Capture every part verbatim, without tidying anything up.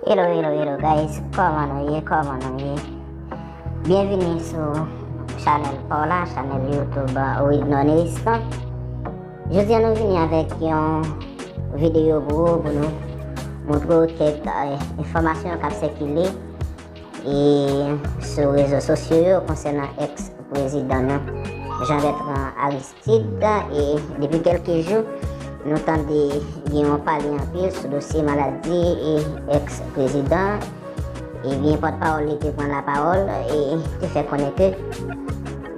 Hello, hello, hello guys, kòman nou ye, kòman nou ye? Byenvini sou chanèl pa w la, chanèl YouTube Widnon Eristan. Jodi a nou vini avèk yon videyo pou ou, pou nou montre w kèk eh, enfòmasyon k ap sikile e sou rezo sosyo yo konsènan èks prezidan nou, Jean Bertrand Aristide, e depi kèlke jou, nou tande gen yon pale anpil sou dosye maladi e èks prezidan, e gen pòtpawòl li te pran lapawòl e te fè konnen ke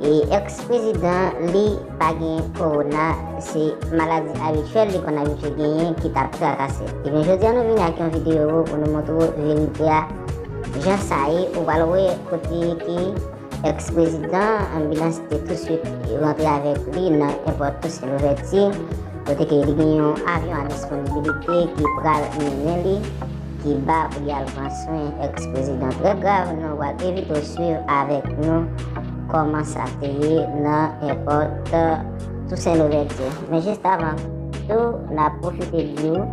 e èks prezidan li pa gen kowona, se maladi abityèl li konn abitye genyen ki t ap trakase. Ebyen, jodi a nou vini ak yon videyo pou nou montre w verite a jan sa ye, ou pral wè kote ke èks prezidan anbilans te touswit rantre avèk li nan èpòt Tousen Louvèti, kote ke li gen yon avyon a disponibilite ki pral mennen li, ki ba pou li al pran swen. Èks prezidan trè grav, nou pral envite w swiv avèk nou kòman sa te ye nan èpòt Tousen Louvèti. Men jis avan tou, n ap pwofite di w,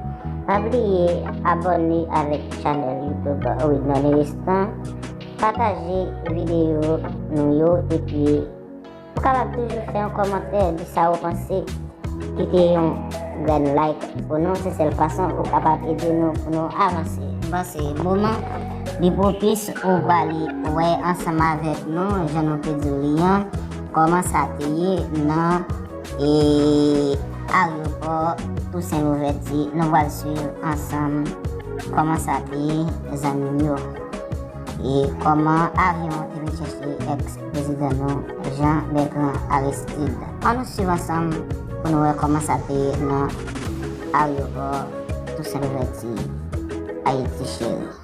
pa bliye abòne avèk chanèl YouTube Widnon Eristan, pataje videyo nou yo, epi ou kapab toujou fè yon kòmantè, di sa ou panse. Kite yon grenn like pou nou, se sèl fason ou kapab ede nou pou nou avanse. Bon, se moman li pwopis ou prale wè ansanm avèk nou, jan nou te di w li an, kòman sa te ye nan e aryopò Tousen Louvèti. Nou pral swiv ansanm kòman sa te ye, zanmi m yo. E kòman avyon te vin chèche èks prezidan nou, Jean Bertrand Aristide. Ann nou swiv ansanm pou nou wè kòman sa te ye nan aryopò Tousen Louvèti, Ayiti cheri.